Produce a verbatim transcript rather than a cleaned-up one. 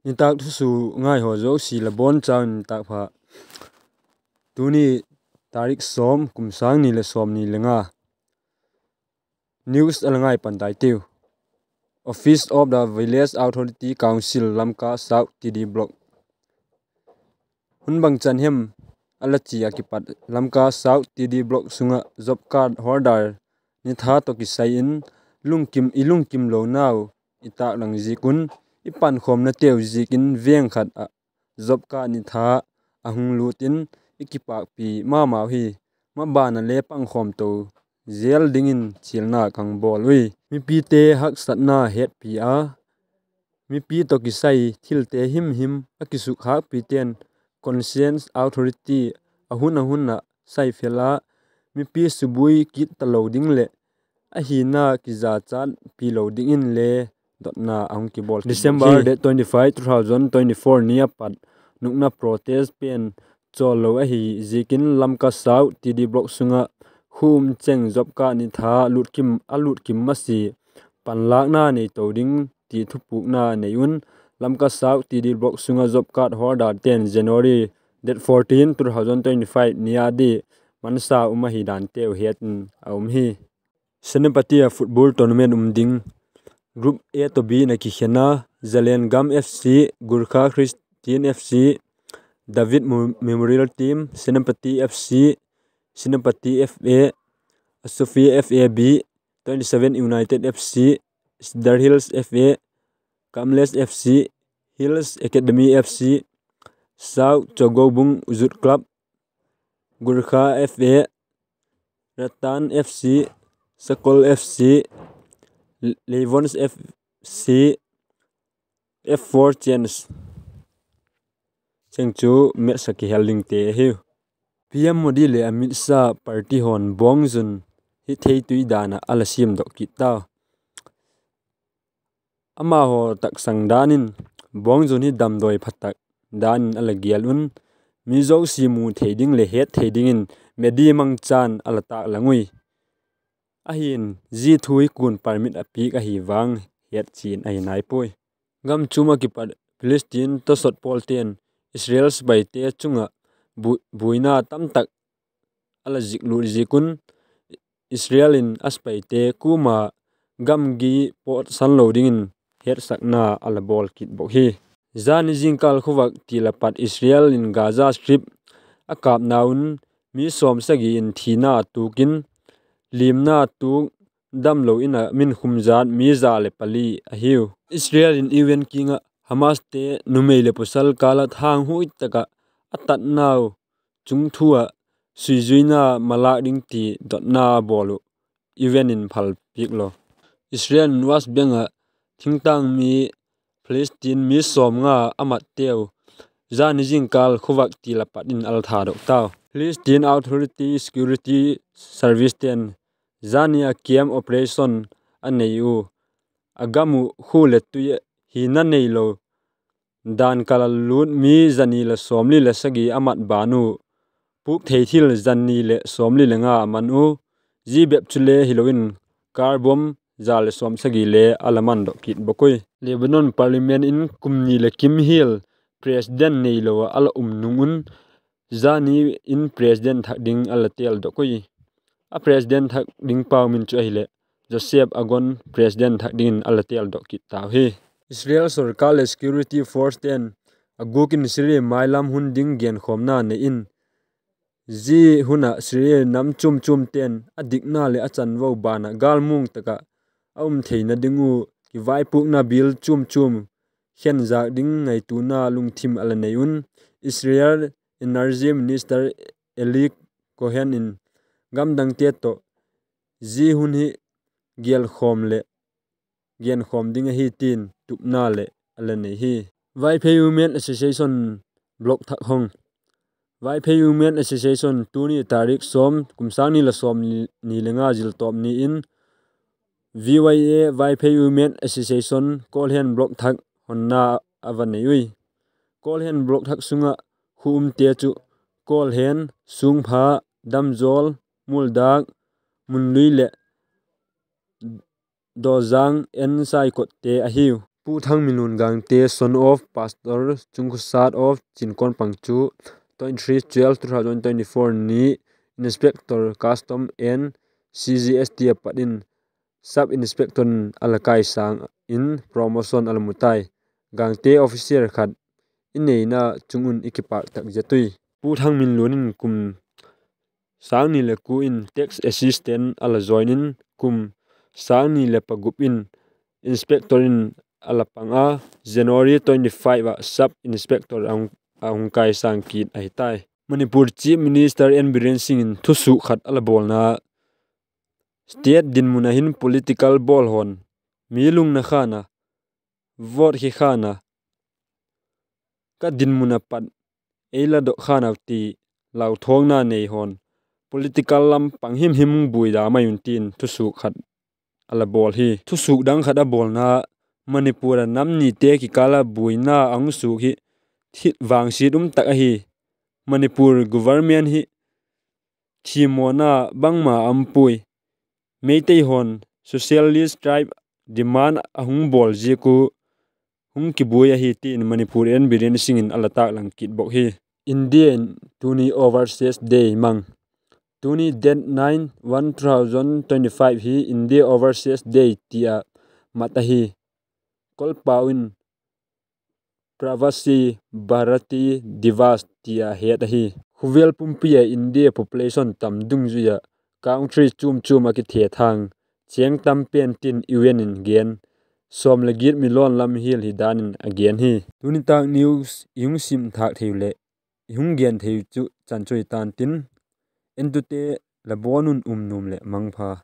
Nitâk thusua ngaihaw zosia la bawn chau in nitâk pha. Tuni tarik sawm, kum sâng ni leh sawmni le nga. News a la ngai pan tai tiu. Office of the Village Authority Council, Lamka South T D Block. Hun bangchan hem a la chia kipat Lamka South T D Block sung ah job card holder nitha tawh kisai in lungkim, i lungkimlonau i tâklang ziak un, i pankhawmnateu ziakin veng khat ah job card nitha a hung lût in i kipâkpi ma mau hi. Maban a le pangkhawm to zel dingin chialna ka hung bawl ui. Mipite haksatna hetpi a, mipi tawh kisai thilte himhim a kisukhâkpite'n conscience authority a hun a hun ah sai fel a, mipi subui kit talo ding leh a hina kizachatpi lo dingin le dotna a hung kibawl. December date twenty five, two thousand twenty four ni a pat nukna protest pen chawl lo ahi ziakin Lamka South T D Block sung ah khum cheng job card nitha lûtkim, a lûtkim masia panlâkna nei to ding ti thupukna nei un. Lamka South T D Block sung ah job card holderte'n January date fourteen, two thousand twenty five ni a di mansa um ahi danteu het in a um hi. Senapati ah football tournament um ding. Group A tawh B in a kikhen a, Zalengam F C, Gurkha Christian F C, David Mo-, Memorial Team, Senapati F C, Senapati F A, Asofia F A B, twenty seven United F C, Cedar Hills F A, Kamlesh F C, Hills Academy F C, South Chogobung Youth Club, Gurkha F A, Ratan F C, Sakol F C, Leivons F C, F four Chance. Cheng chu match a kihel dingte ahiu. P M Modi leh Amit Shah party haw'n Bawngzun hi theitui dan ah a la siamdok kit tau. Amahaw taksang dan in Bawngzun hi damdawi pha tak dan in a la gêl un, mi zosia mu thei ding leh het thei dingin media mangchan a la tâklang ui. Ahi'n, zia thu hi kua'n permit a piak ahi vang het chian ahi nai puai. Gam chuam ah kipat Philistine tawsawt pawlte'n Israel sipaite chung ah bu-, buaina tamtak a la ziklut ziak un, Israel in a sipaite kuama gamgi pawtsan lo dingin hetsakna a la bawl kit bawk hi. Zani zingkâl khawvak til a pat Israel in Gaza Strip a kâpna un mi sawmsagi in thina a tuak in, liamna a tuak damlo in a min khum zat mi za leh pali ahiu. Israel in U N kiang ah Hamaste numei leh pawsal kâl ah thâng huai tak ah a tatnau chungthu ah suizuina malâk ding ti dotna a bawl uh U N in phal piak lo. Israel in West Bank ah thingtâng mi Philistine mi sawmnga a matteu zani zingkâl khawvak til a pat in a la thadok tau. Philistine Authority Security Servicete'n zani a camp operation a nei u, a gam uh khua leh tui hina neilo dan kal a lût mi zani leh sawmli leh sagi a mat ban u, pûk thei thil zani leh sawmli leh nga a man u, zia bep chule hilo in car bomb za leh sawmsagi le a la mandok kit bawk ui. Lebanon Parliament in kum ni leh kim hial President neilo ah a la um nung un, zani in President thak ding a la têldok ui. A President thak ding pau min chu ahileh Joseph Agon President thak dingin a la têldok kit tau hi. Israel sorkar leh security forcete'n a gûk in Syria mailam hun ding genkhawmna nei in, zia hun ah Syria nam chuam chuamte'n a dikna leh a chanvo ban ah gâlmuang tak ah a um theina ding uh kivaipuakna bial chuam chuam khenzâk ding ngaituana lungthim a la nei un, Israel Energy Minister Eli Cohen in gamdangte tawh zia hun hi gêlkhawm leh genkhawm ding ahi tin tupna leh a la nei hi. Vaiphei Women Association block thak hong. Vaiphei Women Association tuni tarik sawm, kum sâng ni leh sawmni le nga ziltawp ni in V Y A Vaiphei Women Association Kawlhen block thak honna a va nei ui. Kawlhen block thak sung ah khu umte chu Kawlhen, Sungpha, Damzawl, Mualdâk, Munlui leh Dawzâng, N Saikotte ahiu. Pu Thangminlun Gangte, son of Pastor Chungkhosat of Chinkonpang chu twenty-three twelve two thousand twenty-four ni Inspector Custom and C G S T a pat in Sub Inspector in a la kaisâng in promotion a la mu tai. Gangte officer khat i neina chung un i kipâk tak zet ui. Pu Thangminlun in kum sâng ni leh kua in tax assistant a la join in, kum sâng ni leh pagup in inspector in a la pang a, January twenty-five ah sub inspector a hung, a hung kaisâng kit ahi tai. Manipur Chief Minister N Biren Singh in thusuk khat a la bawlna, state dinmun ah hin political bawl hon mi lungna khan a, vote khi khan a, ka dinmun a pat ei la dok khan a ti lauthawngna nei hon political lam pang himhim buai da mai un tin thusuk khat a la bawl hi. Thusuk dang khat a bawlna, Manipur a nam nite kikâl a buaina a hung suak hi thil vangsiat um tak ahi. Manipur government hi thimawna bangma um puai. Meitei hon socialist tribe demand a hung bawl ziak uh hung kibuai ahi tin Manipur N Biren Singh in a la tâklang kit bawk hi. India in tuni Overseas Day mang. Tuni date nine one two thousand twenty-five hi India Overseas Day ti a mat ahi. Kolpau in Pravasi Bharatiya Divas ti a het ahi. Khawvel pumpi a India population tam dungzui ah country chuam chuam ah kithethang chêng tam pen tin U N in gen, sawm leh giat million lam hial hi dan in a gen hi. Tuni tâk news i hung sim thâk thei uh leh i hung gen thei uh chu chan chu hi ta'n tin, entute la bawn un um nuam leh mangpha.